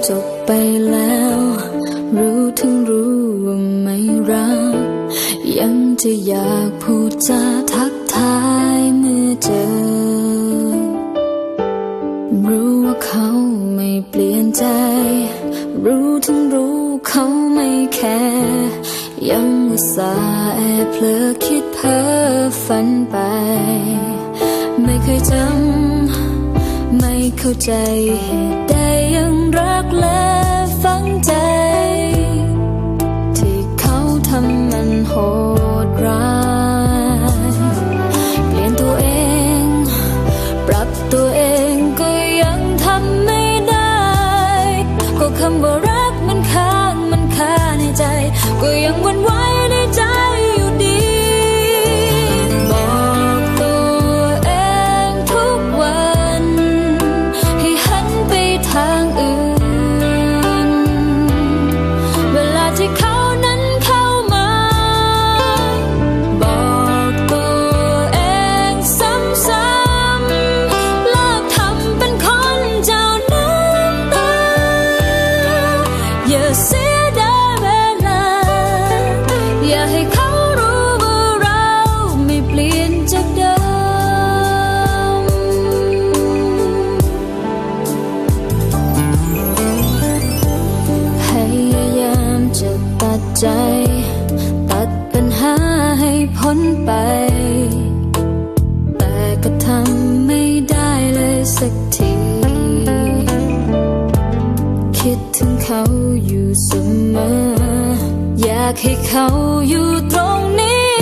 ຕົກໄປແລ້ວ ຮູ້ທັງຮູ້ວ່າໄມ່ຮັກ ຍັງຈະຢາກພູດຈາທັກທາຍເມື່ອເຈີ. ຮູ້ວ່າເຂົາໄມ່ປ່ຽນໃຈ ຮູ້ທັງຮູ້ເຂົາໄມ່ແຄ ຍັງອຸດສ່າແອບເຜີຄິດເພີຝັນໄປ ໄມ່ເຄີຍຈຳ ໄມ່ເຂົ້າໃຈ ເຫດໃດຍັງຮັກ ແລະ ຝັງໃຈ ທີ່ເຂົາທຳມັນໂຫດຮ້າຍ ປ່ຽນຕົວເອງ ປັບຕົວເອງກໍຍັງທຳໄມ່ໄດ້ ກໍຄຳວ່າຮັກມັນຄ້າງມັນຄາໃນໃຈ ກໍຍັງຫວັ່ນໄຫວໃນໃຈຢູ່ດີ ບອກຕົວເອງທຸກວັນ ໃຫ້ຫັນໄປທາງອື່ນ ເວລາທີ່ເຂົານັ້ນເຂົ້າມາ ບອກຕົວເອງຊ້ຳໆ ເລີກທຳເປັນຄົນເຈົ້ານ້ຳຕາ ຢ່າເສຍດາຍເວລາ ຢ່າໃຫ້ເຂົາຮູ້ວ່າເຮົາໄມ່ປ່ຽນຈາກເດີມ ພະຍາຍາມຈະຕັດໃຈ ຕັດ ບັນຫາໃຫ້ພົ້ນໄປ ແຕ່ກໍທຳໄມ່ໄດ້ເລີຍສັກທີ ຄິດເຖິງເຂົາຢູ່ສະເໝີ ຢາກໃຫ້ເຂົາຢູ່ຕົງນີ້